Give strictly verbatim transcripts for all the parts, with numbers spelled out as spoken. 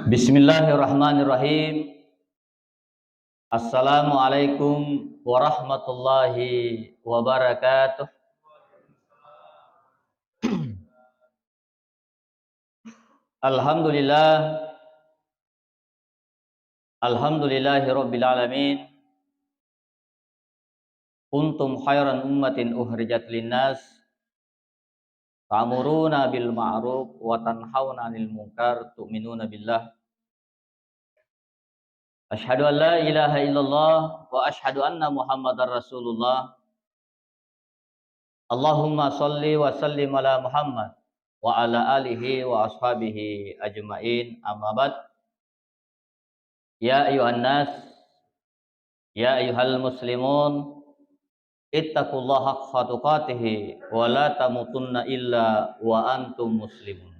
Bismillahirrahmanirrahim. Assalamualaikum warahmatullahi wabarakatuh. Alhamdulillah. Alhamdulillahi rabbil alamin. Kuntum khairan ummatin ukhrijat linnas, ta'muruna bil ma'ruf wa tanhauna 'anil munkar, tu'minuna billah. Asyhadu an la ilaha illallah wa asyhadu anna Muhammadar Rasulullah. Allahumma shalli wa sallim ala Muhammad wa ala alihi wa ashabihi ajma'in, amma ba'd. Ya ayyuhan nas, ya ayyuhal muslimun, ittaqullaha haqqa tuqatih wa la tamutunna illa wa antum muslimun.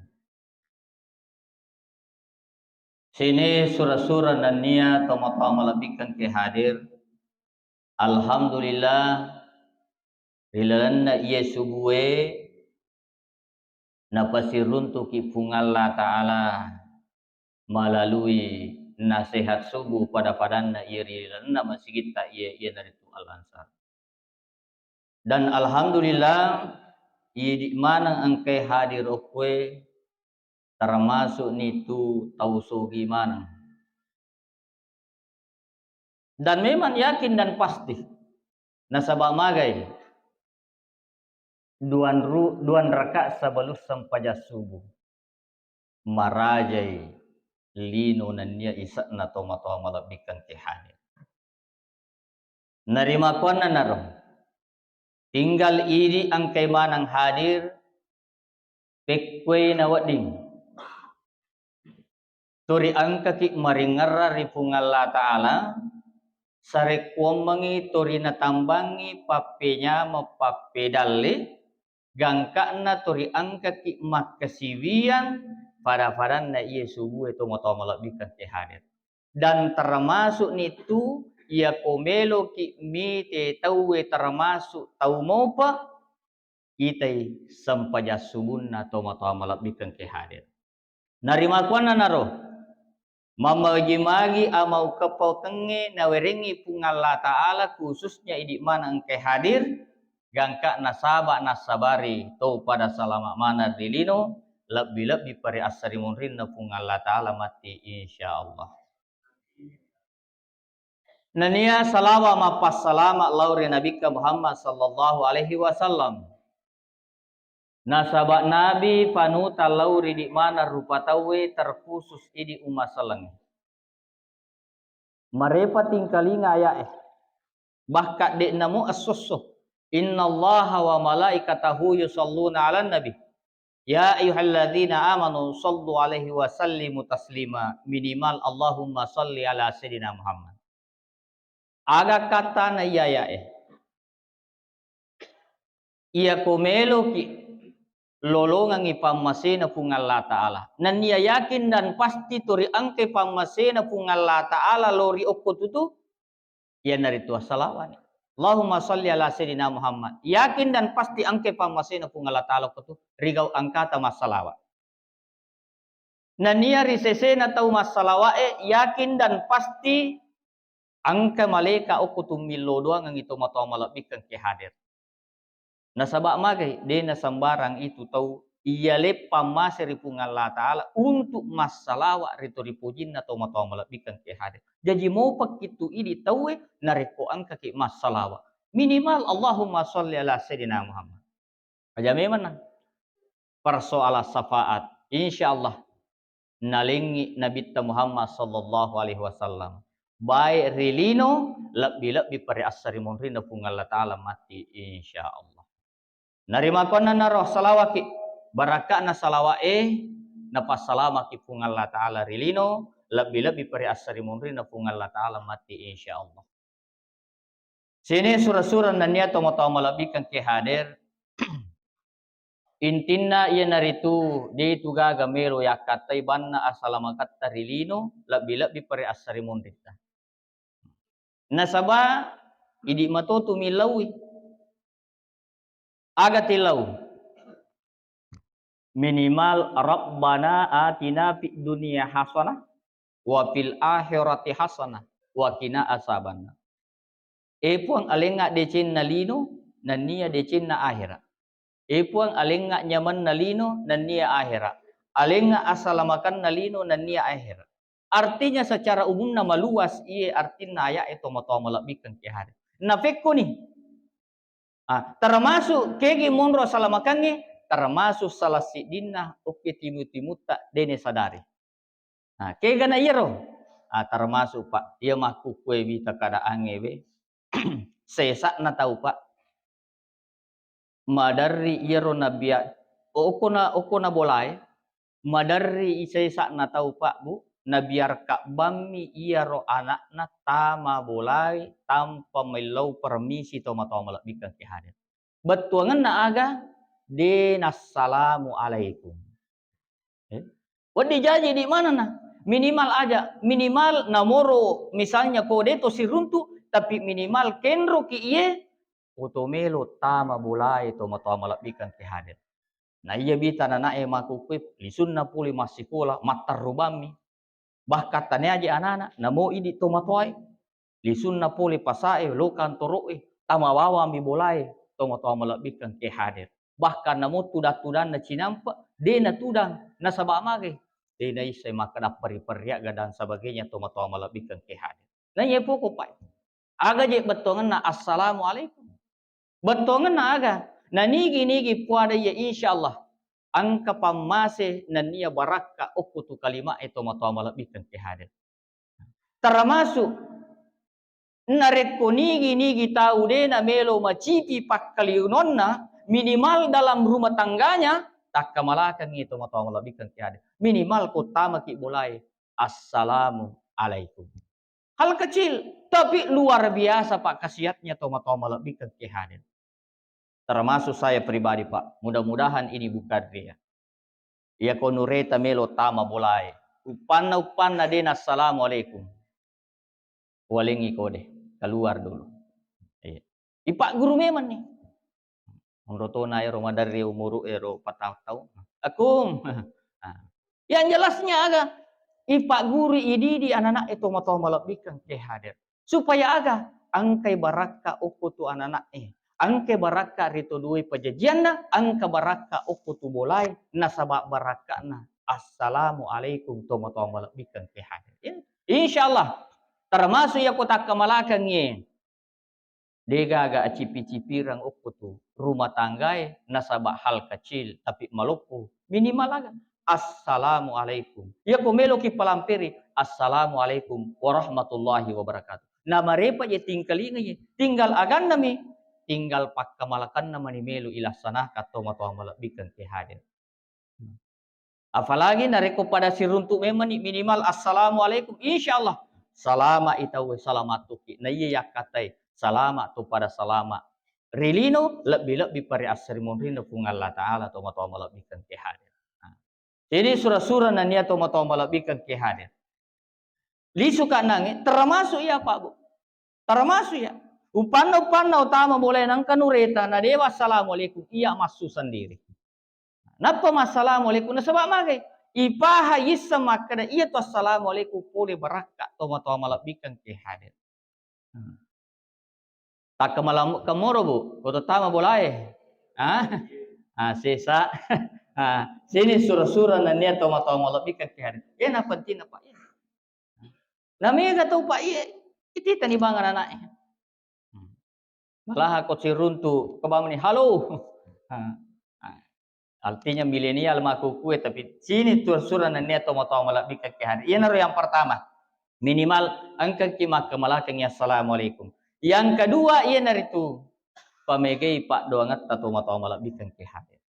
Sini sura-sura nennia tomatoa malebbikkeng ke hadir. Alhamdulillah, ri lalenna iye subue napasiruntuki Puang Allah Ta'ala malalui nasehat subuh pada-padanna iye ri lalenna masigitta iye, iyanaritu Al-Ansar. Dan alhamdulillah, idi maneng engkae hadir okkoe, termasuk nitu tau sogi maneng. Dan memang yakin dan pasti, nasaba magai, duan ru-, duan rakaat sebelum sempajang subuh, marajai lino nennia ise'na tomatoa malebbikkeng ke hadir. Narimakkuannanaro, tinggal idi engkai maneng hadir, pekkuei nawedding turi engkaki maringerra ri Puang Allah Ta'ala, sarekkuammengi turi natambangi pappenyameng pappedalle, gangka'na turi engkaki makkasiwiang pada-padanna iye subue tomatoa malebbikkeng ke hadir. Dan termasuk nitu, iyako meloki mite tauwe termasuk tau mopa, itai sempajang subunna tomatoa malebbikkeng ke hadir. Narimakkuannanaro, mammagi-magi amau kepaukengnge nawerengngi Puang Allah Ta'ala, khususnya idi maneng engkae hadir, gangka nasaba nassabari to pada salama maneng ri lino, lebbi-lebbi pare assarimunrinna Puang Allah Ta'ala matti, insyaallah. Nennia salawa mappassalama lao ri Nabikka Muhammad sallallahu alaihi wasallam. Nasaba Nabi panuta lao ri di mana rupa tauwe, terkhusus idi umma seleng. Marepa tingkalinga aya'e. Bahkan de namo esso-esso. Innallaha wa malaikatahu yusalluna 'alan nabi. Ya ayyuhalladzina amanu sallu alaihi wa sallimu taslima. Minimal Allahumma salli ala sayyidina Muhammad. Aga katana iya aya'e? Iyako meloki lolongengngi pammasena Puang Allah Ta'ala, nennia yakin dan pasti to ri engkai pammasena Puang Allah Ta'ala lao ri okko tutu, iyanaritu assalawani. Allahumma salli ala sayyidina Muhammad. Yakin dan pasti engkai pammasena Puang Allah Ta'ala okko tu, rigau engkata massalawa. Nennia ri sesena tau massalawae yakin dan pasti engka malaika okko tummillo doangengngi tomatoa malebbikkeng ke hadir. Nasaba magai, de nasembarang itu tau iyale pammase ri Puang Allah Ta'ala untuk massalawa ri toripojinna tomatoa malebbikkeng ke hadir. Jaji mopakki tu idi tauwe narekko engkaki massalawa. Minimal Allahumma salli ala sayyidina Muhammad. Aja memang nah. Persoalan syafaat, insyaallah nalengngi Nabitta Muhammad sallallahu alaihi wasallam. Baik ri lino, lebbi-lebbi pare assarimunrinna Puang Allah Ta'ala matti, insyaallah. Narimakkuannanaro salawaki, barakka'na salawa'e, napassalamaki Puang Allah Ta'ala ri lino, lebbi-lebbi pare assarimunrinna Puang Allah Ta'ala matti, insyaallah. Sini sura-sura nennia tomatoa malebbikkeng ke hadir. Intinna iyanaritu de tu gaga melo yakkattai banna assalamakatta ri lino, lebbi-lebbi pare assarimunritta. Nasaba idi matotu millaui. Aga tilau? Minimal Rabbana atina fid dunya hasanah wa fil akhirati hasanah wa qina azabannar. E Puang, alengnga decenna lino nennia decenna ahera. E Puang, alengnga nyamenna lino nennia ahera. Alengnga asalamakanna lino nennia ahera. Artinya secara umumna maluas iye artinna aya'e tomatoa malebbikkeng ke hadir. Nafekkoni. Ah, termasuk kegi monro asalamakangnge, termasuk salah siddinna okke timu-timutta dene sadari. Nah, kegana iyaro? Ah, termasuk, Pak, iya makkukkue wita keadaangnge we, sesa'na tau, Pak. Maderri iyaro nabia-, okkona, okkona bolae, maderri sesa'na tau, Pak, Bu, nabiarka bammi iyaro ana'na tama bolae tanpa mellau permisi tomatoa malebbikkeng ke hadir. Bettuangenna aga? De nassalamu alaikum. Eh? Wedding jaji di manenna? Minimal aja, minimal namoro misalnya ko de to siruntu, tapi minimal kenroki iye, oto melo tama bolae tomatoa malebbikkeng ke hadir. Na iya bita nanae makkukkue lisunna pole massikola, matterru bammi. Bahkan taniaji anana, namo idi tomatoae, lisunna pole pasae, lo kantoro'e, tama bawammi bolae tomatoa malebbikkeng ke hadir. Bahkan namo tudang-tudanna cinampe, de natudang, nasaba mage, de naisseng makkeda perri-perriagga dan sebagainya tomatoa malebbikkeng ke hadir. Na iye poko, Pak. Aga je bettuangenna assalamualaikum? Bettuangenna aga? Nanigi-nigi puada iya, insyaallah engka pammase nennia barakka okko tu kalima'e tomatoa malebbikkeng ke hadir. Termasuk narekko nigi-nigi tau de namelo macipi pakkaliononna, minimal dalam rumah tangganya, takkamalakengngi tomatoa malebbikkeng ke hadir. Minimal ko tamaki bolae, assalamualaikum. Hal kecil, tapi luar biasa, Pak, khasiatnya tomatoa malebbikkeng ke hadir. Termasuk saya pribadi, Pak. Mudah-mudahan ini bukan ria. Iya ko nureta melo tama bolae. Uppanna, uppanna de nassalamualaikum. Walengi kode, keluar dulu. Iya. Ipagguru memang nih. Onro tona ero maderri umuru ero patang taung. Akum. Ah. Yang jelasnya aga? Ipagguru, ididi anak-anak e tomatoa malebbikkeng ke hadir. Supaya aga? Engkai barakka okko tu anak-anak e. Engkai barakka ri to dua pajajianna, engka barakka okko tu bolae, nasaba barakkana assalamualaikum tomatoa malebbikkeng ke hadir. Ya. Insyaallah, termasuk iya ko takkamalakengngi. Degaga acipi-cipireng okko tu rumah tanggae nasaba hal kecil tapi maloppo. Minimal aga? Assalamualaikum. Iya ko meloki palamperi, assalamualaikum warahmatullahi wabarakatuh. Namarepa je tingkalinga je, tinggal agannami, tinggal pakkamalakanna mani melo ilaksanakan tomatoa malebbikkeng ke hadir. Apalagi narekko pada siruntu memang ni, minimal assalamualaikum, insyaallah salama i tauwe, salama tokki. Na iya yakkatai salama to pada salama ri lino, lebbi-lebbi pare assarimunrinna Puang Allah Taala tomatoa malebbikkeng ke hadir. Nah, jadi sura-sura nennia tomatoa malebbikkeng ke hadir. Lisu kanangnge, termasuk iya, Pak, Bu. Termasuk iya. Upanna, upanna utama bolae nangka nureta, na dewa assalamualaikum, iya massu sendiri. Nappa massalamualaikum, nasaba magai? Ipaha yisseng makkeda iya tu assalamualaikum pole barakka tomatoa malebbikkeng ke hadir. Hmm. Takkamala-, kemoro, Bu, ko to tama bolae. Ah? Ah, sesa. Ah, sini sura-sura nennia tomatoa malebbikkeng ke hadir. Ena pentingna, Pak. Na mega tau, Pak, iye, ititani bangana anak e. Hmm. Malaha ko siruntu, ko bamani, "Halo." Ah, ah. Artinya milenial makkukue, tapi sini tu sura nennia tomatoa malebbikkeng ke hadir. Iyanaro yang pertama. Minimal engkaki makkamalakengngi assalamualaikum. Yang kedua, iyanaritu pamegai paddoangetta tomatoa malebbikkeng ke hadir.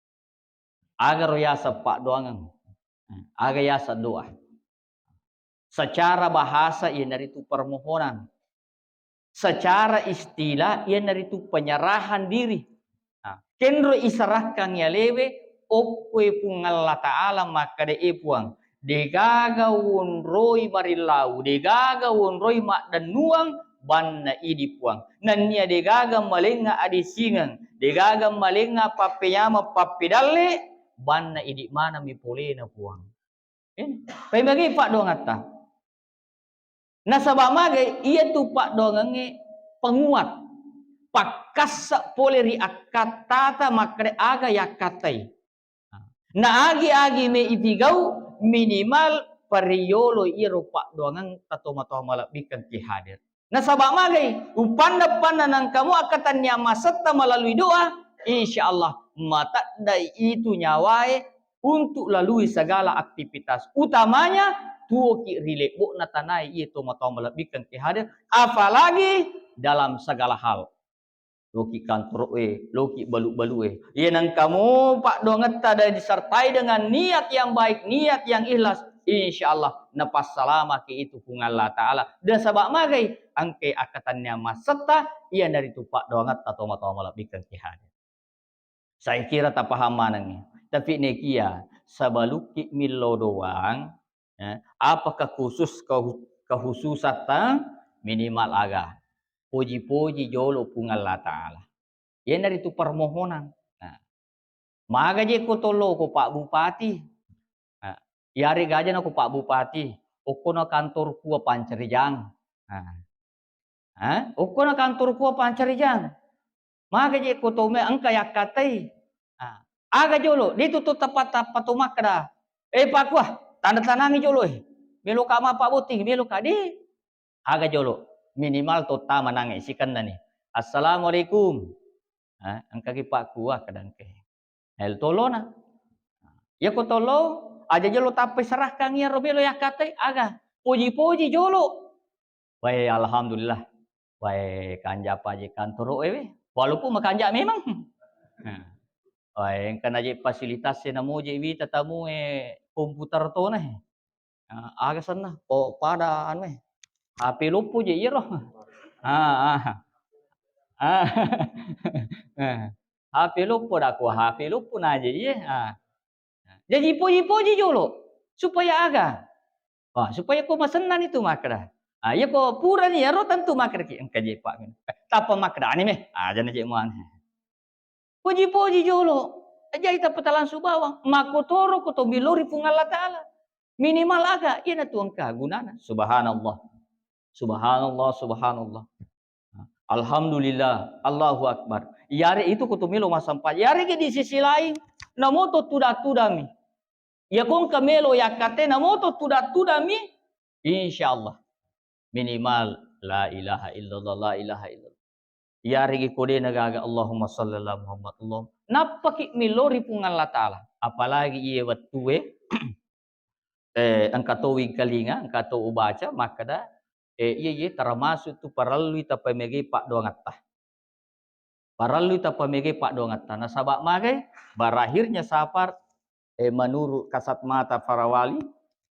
Agaro yaseng paddoangeng? Aga yaseng doa? Secara bahasa iyanaritu permohonan. Secara istilah iyanaritu penyerahan diri. Nah, kenro isarahkan yalewe okkoe Puang Allah Ta'ala makkeda, "E Puang, degaga wonroi marillau, degaga wonroi maddennuang banna idi Puang. Nennia degaga malengnga adisingeng, degaga malengnga pappenyameng pappedalle, banna idi maneng mi polena Puang." Eh, paimagi paddoangatta. Nasaba magai iyatu paddoangengnge penguat, pakkassa pole ri akkattata makkeda aga yakkattai. Na agi-agi me itigau, minimal pariyolo iyaro paddoangeng tatomatoa malebbikkeng ki hadir. Nasaba magai, upanna-panna nangkamu akkatannia masetta melalui doa, insya Allah mateddai itu nyawae untuk lalui segala aktivitas, utamanya tuoki ri lebbo'na tanae iye tomatoa malebbikkeng ki hadir, apalagi dalam segala hal. Loki kantoro'e, loki balu-balu'e. Iye nengkamu paddoangetta dan disertai dengan niat yang baik, niat yang ikhlas, insya Allah napassalamaki itu Puang Allah Ta'ala. Dan saba magai, engkai akkatannia massetta, iyanaritu paddoangetta tomatoa malebbikkeng ki hadir. Saya kira tapaham manengngi. Tapi nekia, sabalukki millo doang, eh, apakah khusus kehu-, kekhususatta minimal aga. Poji-poji jolo Puang Allah Ta'ala. Iyanaritu permohonan. Nah, maga je ko tollo ko Pak Bupati. Nah, iyarega aja na ko Pak Bupati, okko na kantor kua Pancarijang. Nah, ha? Okko na kantor kua Pancarijang. Maga je ko to me engka yakkatai. Ah, aga jolo, de tu to tappa-tappa to makkeda, "Eh, Pak Kua, tanda tanangi jolo, eh. Melo ka ma Pak Botting, melo ka de." Aga jolo, minimal to tama nange sikenna ni. "Assalamualaikum." Ah, engka ki Pak Kua kadangke. El tolona. Iya ko tollo, aja jolo tappa serahkan iya ro melo yakkatai, aga. Poji-poji jolo. Wae, alhamdulillah. Wae, kanja paje kantoro ewe. Walaupun makanja memang. Nah. Wae, engka naje fasilitas e namoje wita tamu e komputer tona e. Ah, aga senna? Oh, pada anu e. H P loppo je iyaro. Ah, ah. Ah. Ah. H P loppo dako, H P loppo naje iye. Ah. Jaji poji-poji jolo supaya aga? Wah, supaya ko masennani tu makkeda. Ah, iya ko purani iyaro tentu makkeda ki engka je Pak. Tappa makkeda ani me, aja na je muane. Poji-poji jolo. Jaji tappa talangsu bawang. Makkotoro ko to milori Puang Allah Ta'ala. Minimal aga, iyana tu engka gunana. Subhanallah. Subhanallah, subhanallah. Alhamdulillah, Allahu Akbar. Iyare itu ko to melo massempajang. Iyarega di sisi lain, namoto tuda-tudami. Iya ko engka melo yakkate, namoto tuda-tudami, insya Allah. Minimal, la ilaha illallah, la ilaha illallah. Iyarega ko de nagaga Allahumma shalli ala Muhammad, Allah. Nappaki milori Puang Allah Ta'ala. Apalagi iye wettue, eh, engka to wingkalinga, engka to ubaca, makkeda, eh, iye, iye, termasuk tu parellui tapamegai paddoangetta. Parellui tapamegai paddoangetta. Nasaba magai, berakhirnya safar, eh, menurut kasat mata para wali,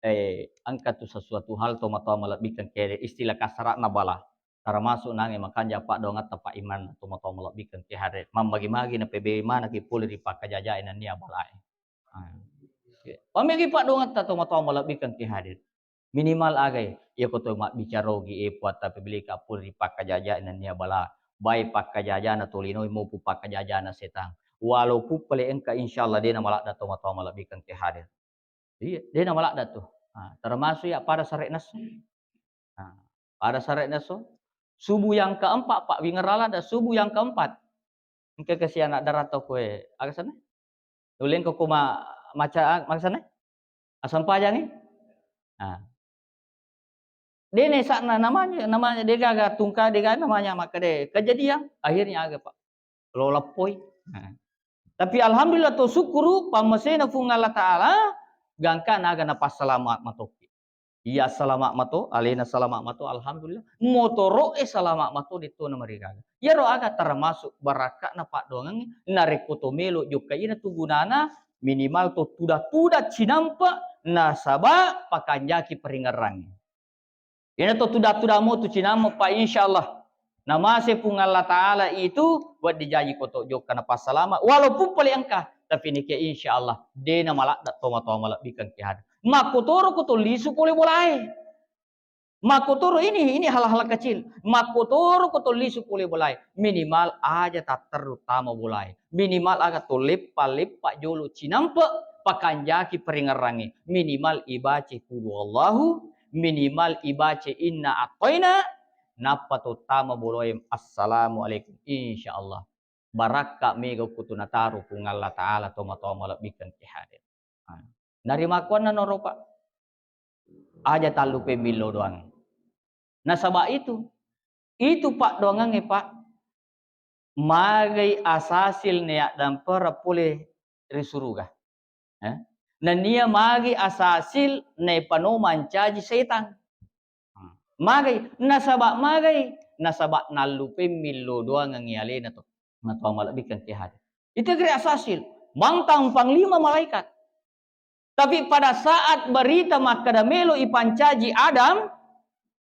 eh, engka tu sesuatu hal tomatoa malebbikan kede, istilah kasarana bala. Termasuk nange makanja paddoangetta, Pak Iman, tomatoa malebbikan ki hadir. Mammagi-magi napebei manaki pole ri pakkajajae nennia balae. Ah. Pamegi paddoangetta tomatoa malebbikan ki hadir. Minimal agai, iya ko to mabbicara ogi, eh, Puatta, pebelika pole ri pakkajajae nennia bala. Baik pakkajajana tolinoi maupun pakkajajana setang. Walaupun pale engka, insya Allah de namaladda tomatoa malebbikan ki hadir. Iya, de namaladda tu. Ah, termasuk ya pada sare'na esso. Ah, pada sare'na esso. Subuh yang keempat, Pak, wingerala da subuh yang keempat. Engka kasi anak dara to koe, aga senna? Uleng ko ma-, maca, aga senna? Assempajangi? Ah. De na isa'na namanya, namanya de gaga tungka, de gaga namanya makkeda kejadian, akhirnya aga, Pak? Lo leppoi. Nah. Tapi alhamdulillah to syukuru pammasena Puang Allah Ta'ala, gangka naga napassalama matoki. Iya salama mato, alena salama mato, alhamdulillah. Motoro'e salama mato, detto na marigaga. Iyaro aga termasuk barakka'na paddoangengnge, narekko to melo jokka ina tu gunana, minimal to tuda-tuda cinampe nasaba pakanjaki paringerrangnge. Ina to tuda-tuda mo tu cinampe, Pak, insya Allah. Namase Puang Allah Ta'ala itu, wedding jaji ko to jokka napassalama, walaupun pole engka, tapi nikia insya Allah, de namaladda tomatoa malebbikan ki hadir. Makkotoro ko to lisu pole bolae. Makkotoro ini, ini hal-hal kecil. Makkotoro ko to lisu pole bolae. Minimal aja tatterru tama bolae. Minimal aga to leppa-leppa jolo cinampe, pakanjaki paringerrangnge. Minimal ibace qul huwallahu minimal ibaca inna a'thaina, nappa to tama boloe assalamualaikum. Insyaallah. Barakka mega okko tu nataro Puang Allah Ta'ala tomatoa malebbikkeng ki hadir. Ah. Narimakkuannanaro, Pak. Aja tallupe millo doang. Nasaba itu, itu paddoangangnge, Pak, magai asasil neaddampera pole ri suruga. Eh? Nennia magi asasil naipano mancaji setang. Magai, nasaba magai, nasaba nallupe millo doangengngi alena to. Matoa malebbikkeng ki hadir. Itu kira asasil. Mantang panglima malaikat. Tapi pada saat berita makkeda melo ipancaji Adam,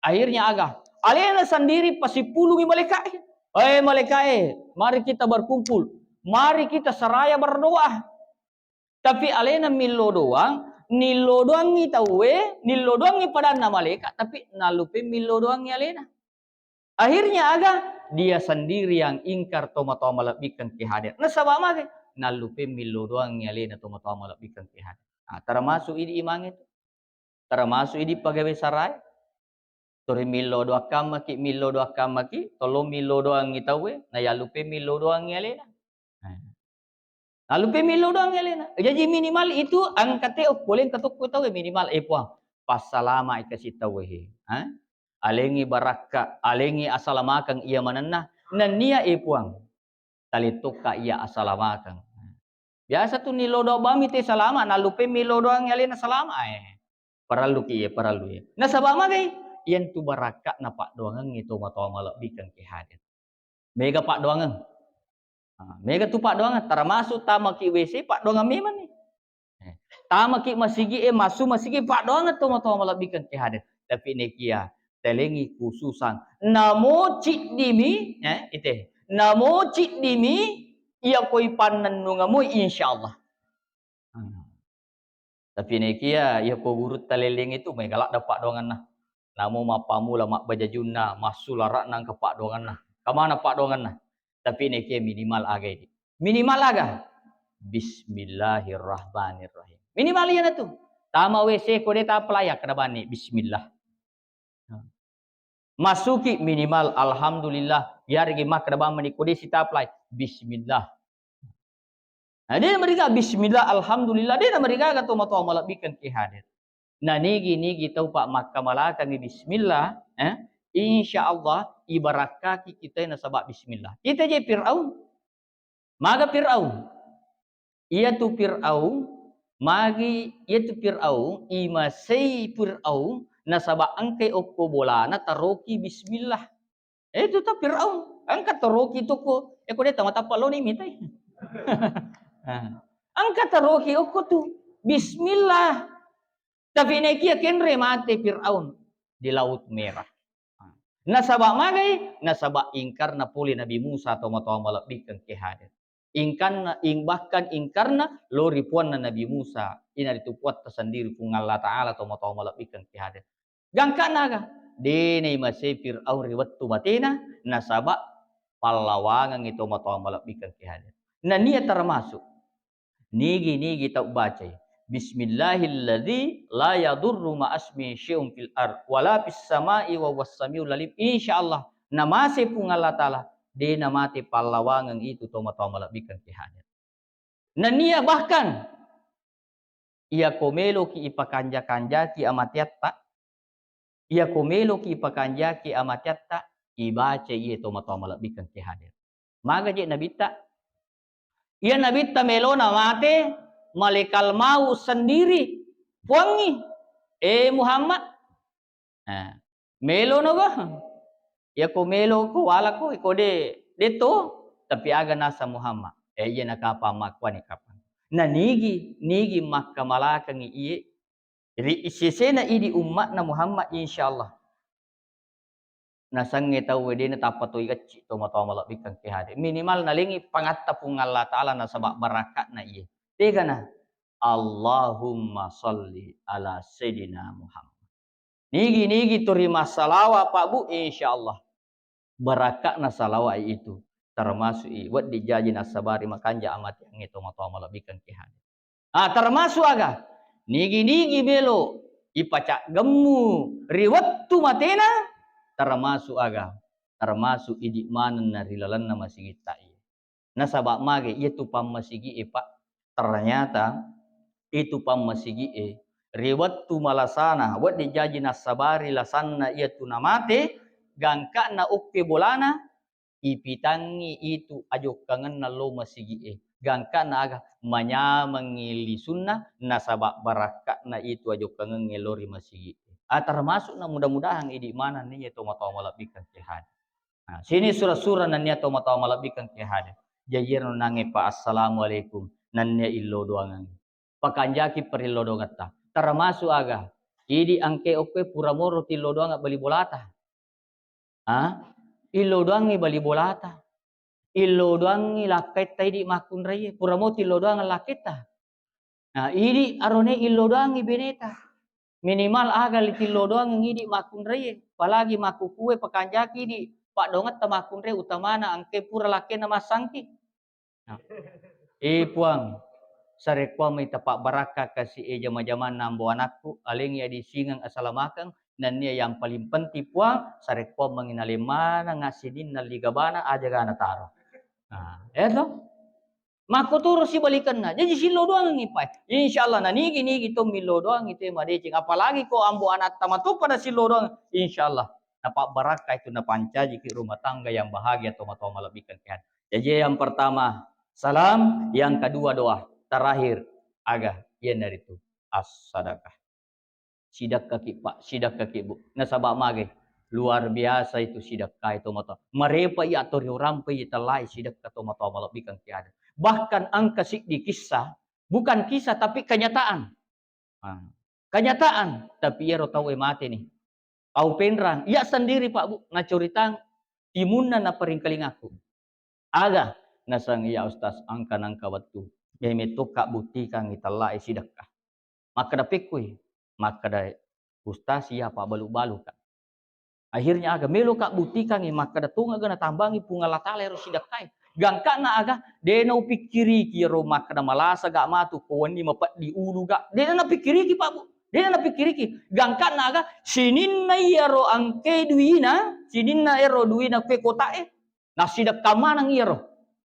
akhirnya aga? Alena sendiri pasipulungi malaikae. Eh, malaikae, mari kita berkumpul. Mari kita seraya berdoa. Tapi alena millo doang, nillo doangngi tauwe, nillo doangngi padanna malaikat, tapi nallupe millo doangngi alena. Akhirnya aga? Dia sendiri yang ingkar tomatoa malebbikkeng ki hadir. Nasaba magai? Nallupe millo doangngi alena tomatoa malebbikkeng ki hadir. Ah, termasuk idi imangnge tu. Termasuk idi pegawai sarae. Tori millo doakkammaki, millo doakkammaki, tolong millo doangngi tauwe, nayallupe millo doangngi alena. Eh. Nallupe millo doangngi alena. Jaji minimal itu engka te okko leng katokko tauwe minimal, eh, Puang, passalama'i kasi tauwe he. Ha? Alengngi barakka, alengngi asalamakeng iya manenna. Nennia, eh, Puang, talettokka iya asalamakeng. Biasa tu nillo doang bami te salama, nallupe millo doangngi alena salama, eh. Parelluki iya, parellu iya. Nasaba magai? Iyantu barakka'na paddoangengnge tomatoa malebbikkeng ki hadir. Mega paddoangeng. Ah, mega tu paddoangeng, termasuk tamaki W C paddoangeng memang ni. Eh, tamaki masigi e, massu masigi paddoangeng tomatoa malebbikkeng ki hadir. Tapi nekia talengngi khususan. Namo ciddimi, eh, ite. Namo ciddimi iya koi pannennungeng moi, insyaallah. Hmm. Tapi nekia iya ko gurutta lelleng itu mega ladde paddoangenna. Namo mappammula mabbajajunna, massulara'na engka paddoangenna. Kamana paddoangenna? Tapi nekia minimal aga idi. Minimal aga? Bismillahirrahmanirrahim. Minimal iyanatu. Tama W C ko de tappalai, kada bani bismillah. Masuki minimal alhamdulillah, yarigi makkeda bang meni ko de sitaplai bismillah. Nah, de namariga bismillah, alhamdulillah, de namarigaga tomatoa malebbikkeng ki hadir. Nah, nigi-nigi tau pak makkamalakangi bismillah, eh, insya Allah ibarakkaki kita nasaba bismillah. Kita je Fir'aun. Maga Fir'aun? Iyatu Fir'aun, magi iyatu Fir'aun, imasei Fir'aun, nasaba engkai okko bolana taroki bismillah. Eh, itu ta Fir'aun, engka taroki toko, eh, ko de tamatappa loni mitai. Nah, engka taroki okko tu, bismillah. Tapi nekia kenre mate Fir'aun di Laut Merah. Nasaba magai? Nasaba ingkarna pole Nabi Musa tomatoa malebbikkeng ki hadir. Ingkanna, ing-, bahkan ingkarna lo ri puanna Nabi Musa, inaritu puatta sendiri Puang Allah Ta'ala tomatoa malebbikkeng ki hadir. Gangkana aga? De naimasei Fir'aun ri wettu matena, nasaba pallawangengngi tomatoa malebbikkeng ki hadir. Nania termasuk Nigi-nigi tau bacai, "Bismillahilladzi la yadurru ma'asmihi syai'un fil ard wala fis sama'i wa huwas samiul alim." Insyaallah, namase Puang Allah Ta'ala, de namate pallawangeng itu tomatoa malebbikkeng ki hadir. Nennia bahkan, iya ko meloki ipakanja-kanjaki amateatta, Iya ko meloki ipakanjaki amateatta, ibaca iye tomatoa malebbikkeng ki hadir. Maga je nabitta? Iya nabitta melona mate, malekal maut sendiri, puangngi, eh Muhammad. Nah, melono go. Iya ko melo ko wala ko, ko de, de to, tapi aga nasa Muhammad. Eh, iya nakapa makkuani kapang. Na nigi, nigi makkamalakangi iye Ri sesena idi ummatna Muhammad, insyaallah. Nasengnge tauwe de natappa toi gacci tomatoa malebbikkeng ki hadir. Minimal nalengi pangatta Puang Allah Ta'ala nasaba barakka'na iye. Tegana, Allahumma salli ala Sayyidina Muhammad. Nigi-nigi to ri massalawa, Pak Bu, insyaallah. Barakka'na salawat itu, termasuk i wedding jaji nassabari makanja amateangnge tomatoa malebbikkeng ki hadir. Ah, termasuk aga? Nigi-nigi melo ipacaggemmu ri wettu matena, termasuk aga? Termasuk idi manenna ri lalenna masigitta iye. Nasaba mage iyatu pammasigie, Pak, ternyata itu pammasigie ri wettu malasana, wedding jaji nassabari lasanna iyatu namate, gangkana okke bolana, ipitangngi itu ajokkangenna lo masigie. Gangkana aga? Manyamengngi lisunna, nasaba barakka'na itu ajokkangengnge lo ri masigie. Ah, termasukna mudah-mudahan idi manenna iye tomatoa malebbikeng ke hadir. Nah, sini sura-sura nennia tomatoa malebbikeng ke hadir. Jaji ero nangnge pa assalamualaikum, nennia illo doangengngi. Pakanjaki perillo doangetta. Termasuk aga? Idi engke okkue pura moro tillo doanga bali bolata. Ah? Illo doangngi bali bolata. Illo doangngi lakkaitta idi makkunraie. Pura mo tillo doang lakkaitta. Nah, idi arone illo doangngi beneta. Minimal aga litillo doang idi makkunraie. Apalagi makkukue pakanjaki idi paddoangetta makkunrai, utamana engke pura lakkainna massangki. Nah. Eh, Puang, sarekkuammengngi tapabbarakka kasi e jama-jamanna ambo anakku, alengngi adisingeng asalamakeng, nennia yang paling penting, Puang, sarekkuammengngi naleng maneng sininna ligabana aja ga nataro. Nah, eh to? Makkotoro sibalikenna. Jaji sillo doangengngi pae. Insyaallah nanigi-nigi to millo doangngi te madeceng. Apalagi ko ambo anatta mato pada sillo doang. Insyaallah napabbarakka itu, napancajiki rumah tangga yang bahagia tomatoa malebbikeng ke hadir. Jaji yang pertama salam, yang kedua doa, terakhir aga? Iyanaritu as-sadaqah. Sidekkaki, Pak, sidekkaki, Bu. Nasaba mage? Luar biasa itu sidekka itu tomatoa. Marepa iya to riurampe iya tellai sidekka tomatoa malebbikeng ke hadir. Bahkan engka siddi kisah, bukan kisah tapi kenyataan. Ah, kenyataan, tapi iyaro tau e mate ni. Tau Penrang, iya sendiri, Pak, Bu, nacoritang timunna naparingkalingaku. Aga? Naseng, "Iya Ustaz, engka nengka wettu. Memetto ka buttikangngi tellai sidekka." Makkeda, "Pekkui?" Makkeda, "Ustaz, iya pabbalu-baluka." Akhirnya aga? Melo ka buttikangngi, makkeda, "Tong aga natambangngi Puang Allah Taala ero sidekkae." Gangkana aga? De naupikkiriki ero makkeda malasa ga matu ko wenni mapeddi ulu ga. De napikkiriki, Pak, Bu. De napikkiriki. Gangkana aga? Sininna iyaro engke duina, sininna ero duina ke kotae, nassidekka maneng iyaro.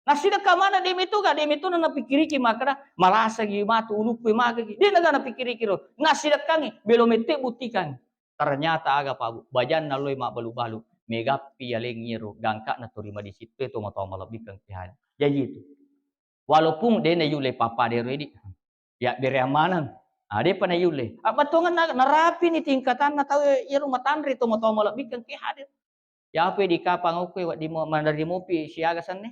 Nassidekka maneng, de meto ga, de meto na napikkiriki makkeda malasa gi matu ulukku e, magagi. De naga napikkiriki ro. Nassidekkangngi, melo mette buttikangngi. Ternyata aga, Pak, Bu? Bajanna loi mabbalu-balu. Megappi aleng iyaro, gangkana to ri madisitto e tomatoa malebbikeng ke hadir. Jaji itu. Walaupun de nayulle pappada ero idi. Ya, bereang maneng. Ah, depa nayulle. Ah, bettuangenna narapi ni tingkatanna tau iyaro matanre tomatoa malebbikeng ke hadir. Yape di kapang okkoe wedding mo-, maderri mopi siaga senni.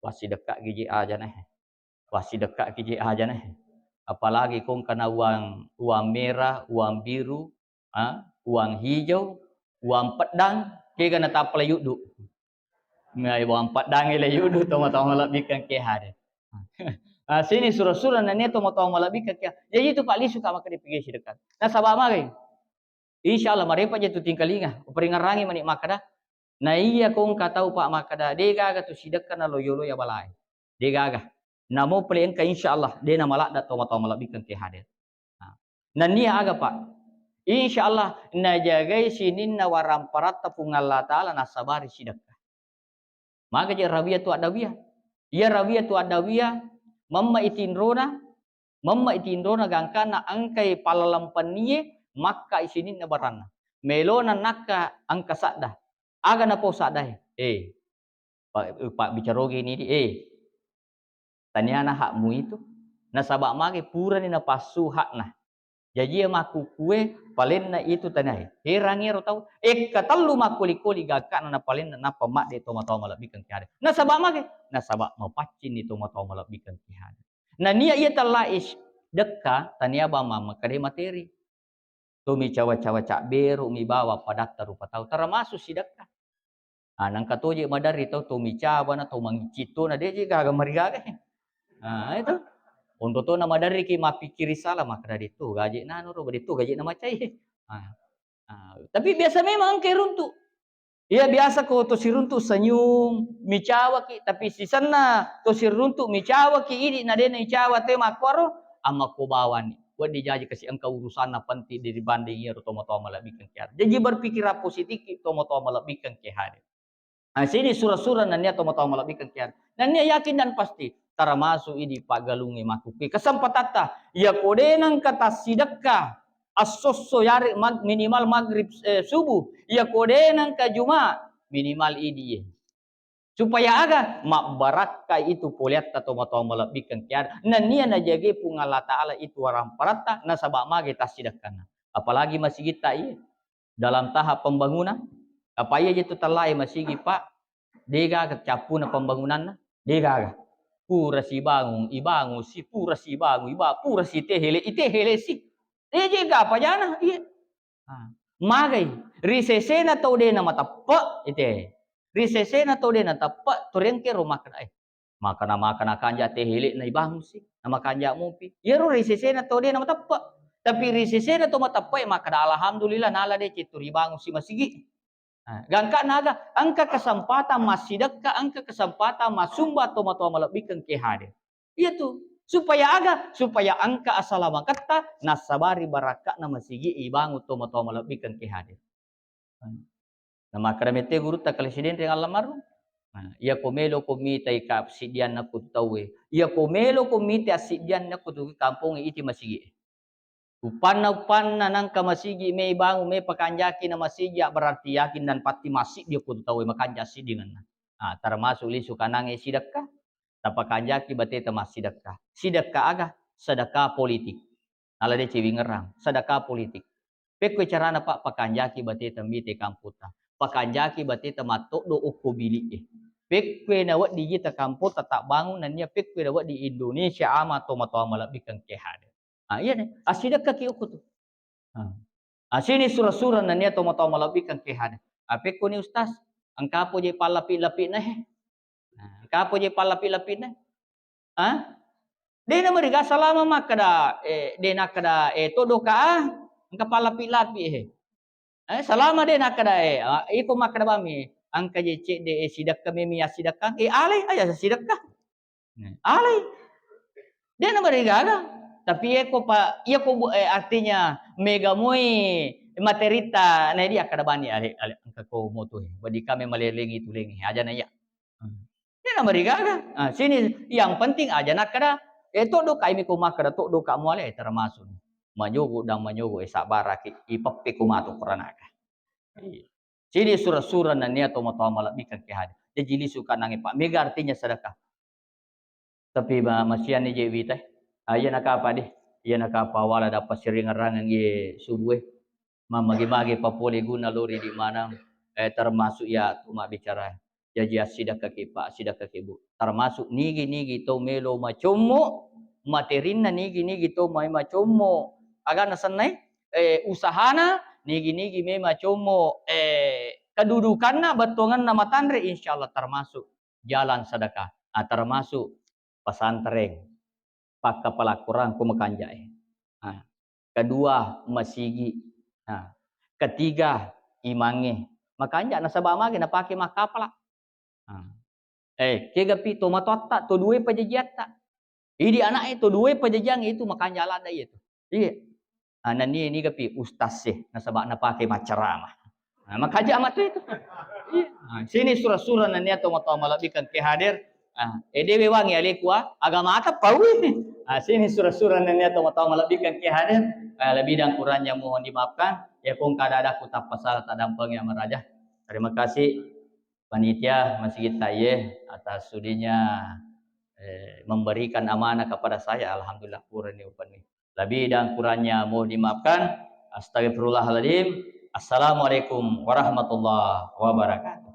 Wassidekka giji aja nahe. Wassidekka giji aja nahe. Apalagi ko engkana uang, uang merah, uang biru, ah, uang hijau, uang pedang, kega natappa le yuddu. Ngai uang pedang le yuddu tomatoa malebbikeng ke hadir. Ah, sini sura-sura nennia tomatoa malebbikeng ke. Jaji itu, Pak, lisu ka makkeda pigi sidekka. Nasaba mage? Insyaallah marepa je tu tingkalinga. Uperingarangi mani makkeda, na iya ko engka tau, Pak, makkeda, de gaga tu sidekka nalo yolo ya balae. De gaga. Namo pole engka, insyaallah de namaladda tomatoa malebbikeng ke hadir. Nah. Nennia aga, Pak? Insyaallah najagai sininna waramparatta Puang Allah Taala nassabari sidekka. Maga je Rawiyatu Adawiyah. Iya Rawiyatu Adawiyah, memma itinrona, memma itinrona gangkana engkai pallalempennie makka isininna baranna. Melona nakka engka sadda. Aga napau saddae? Eh, pa-, pabbicarogi ni di, eh. Taniana hakmu itu. Nasaba mage purani napassu hakna. Jaji iya makkukue palenna itu taniae. Herangi ero tau. Ekka tellu makkoli-koli gakkana napalenna nappa madde tomatoa malebbikeng ke hadir. Nasaba mage? Nasaba mapaccinni tomatoa malebbikeng ke hadir. Nania iya tella is dekka tania bang makkeda materi. To micawa-cawa cabberu mibawa padatta rupa tau, termasuk sidekka. Ah, nangka toje maderri tau, to micawa na, to mangiccing to na, deje gaga marigaga. Ah, itu. Onro to na maderri ki mappikkiri sala, makkeda de to gaje nanu ro, de to gaje na macai. Ah, ah, tapi biasa memang engka runtu. Iya, biasa ko to siruntu senyum, micawaki, tapi sisenna to siruntu micawaki, idi na de na icawa te makkuaro, amma ko bawani. wedding jaji kasi engka urusanna penting dibanding iyaro tomatoa malebbikeng ke hadir. Jaji berpikiran positif ki tomatoa malebbikeng ke hadir. Nah, sini sura-sura nennia tomatoa malebbikeng ke hadir. Nennia yakin dan pasti termasuk idi paggalungnge makkukkue kesempatatta. Iya ko de nengka tassidekka assosso yare mag-, minimal maghrib, eh, subuh. Iya ko de nengka Jumat minimal idi ye. Supaya aga? Mabbarakka itu poleatta tomatoa malebbikeng ke hadir. Nennia najage Puang Allah Ta'ala itu waramparatta nasaba mage tassidekkanna. Apalagi masigitta iye dalam tahap pembangunan. Apa iya je tu tellae masigi, Pak? Degaga cappuna pembangunanna? Degaga. Pura sibangung, ibangung si, pura sibangung, iba, pura si tehele, itehele si. Deje gapa jana? Iya. Ah, magai. Ri sesena tau de namateppe, ite. Ri sesena tau de nateppe, toriangke ro makkeda, eh, makana-makana kanja tehele na ibangung si, na makanja mupi. Iyaro ri sesena tau de namateppe. Tapi ri sesena tau mateppe, makkeda alhamdulillah nala de cettu ribangung si masigi. Ah, gangka naga, engka kesempatan massidekka, engka kesempatan masumba tomatoa malebbikeng ke hadir. Iya tu. Supaya aga? Supaya engka asalamaketta, nassabari barakka'na masigi ibangung tomatoa malebbikeng ke hadir. Nah, makkeda mette gurutta kale sidenreng allammarung. Nah, iya ko melo ko mitai ka siddianna ko tauwe. Iya ko melo ko mitai assiddianna ko tu kampongnge iti masigi. Uppanna, uppanna nangka masigi me bangung me pakanjaki na masigi, berarti yakin dan pasti masigi ko tu tauwe makanja siddingenna. Ah, termasuk lisu kanangnge sidekka. Tapakanjaki bateta massidekka. Sidekka aga? Sedekah politik. Nala de cewingerang, sedekah politik. Pekkoi carana, Pak, pakanjaki bateta mite kamputta. Pakanjaki bateta mattoddo okko bili'e. Pekkoi nawedding ita kamputta tabbangung nennia pekkoi nawedding Indonesia ama tomatoa malebbikeng ke hadir. Ah, iya deh, assidekkaki okko tu. Ah. Asini sura-sura nennia tomatoa malebbikeng ke hadir. Apekkoni Ustaz, engkapo je pallapi-lapi'na he? Nah, engkapo je pallapi-lapi'na? Ah? De namariga salama makkeda, eh, de nakkeda, eh, toddoka ah, engka pallapi-lapi he. Eh, salama de nakkeda, eh, ah, iko makkeda bami, engka je cedde, eh, sidekka memi assidekka, eh, alai aja sidekka. Nah, alai. De namarigaga. Tapi iyako pa-, iyako bu-, eh, artinya mega moi materita, na idi akkeda bani ale, ale, engka ko moto he. Badi kami malelengi tulengi, aja na iya. Hmm. De namarigaga. Ah, sini yang penting aja nakkeda, eh, toddoka imi ko makkeda toddoka muale, eh, termasuk. Manyogo dan manyogo, eh, sabbaraki, ipeppe ko matu koranaka. Iya. Sini sura-sura nennia tomatoa malebbikeng ke hadir. Jaji lisu kanangnge, Pak. Mega artinya sedekah. Tapi ma-, masianni je wita. Ah, iya nakapa de? Iya nakapa wala dappa siringerrangeng ye subuh e. Mammagi-magi papole guna lori di maneng, eh, termasuk ya tu mabbicara. Jaji assidekkaki, Pak, assidekkaki, Bu. Termasuk nigi-nigi tau melo macommo, materinna nigi-nigi tau mai macommo. Agana sennai? Eh, usahana, nigi-nigi me macommo, eh, kedudukanna, bettuangenna matanre, insya Allah termasuk jalan sedekah. Ah, termasuk pesantren, pakkapala Korang ko makanja'e. Ah, kedua, masigi. Ah, ketiga, imangnge. Makanja nasaba magi napake makkapala. Ah. Eh, kegapi to matoatta, to duwe pajajiatta. Idi ana'e to duwe pajajiang itu makanja ladda iya tu. Iya. Ah, nennia nigapi ustaz e, nasaba napake maccarama. Nah, makaja matu itu. Iya. Ah, sini sura-sura nennia tomatoa malebbikeng ke hadir. Ah, eh, dewe wangi aleku, ah, agama ata paui. Ah, sini sura-sura nennia tomatoa malebbikeng ke hadir. Ah, lebih dan kurangnya mohon dimaafkan. Ya, kong kada ada ku tappa salah tadampeng ya maraja. Terima kasih panitia masigi taye atas sudinya, eh, memberikan amanah kepada saya. Alhamdulillah, purani upani. Lebih dan kurangnya mohon dimaafkan. Astagfirullahaladzim. Assalamualaikum warahmatullahi wabarakatuh.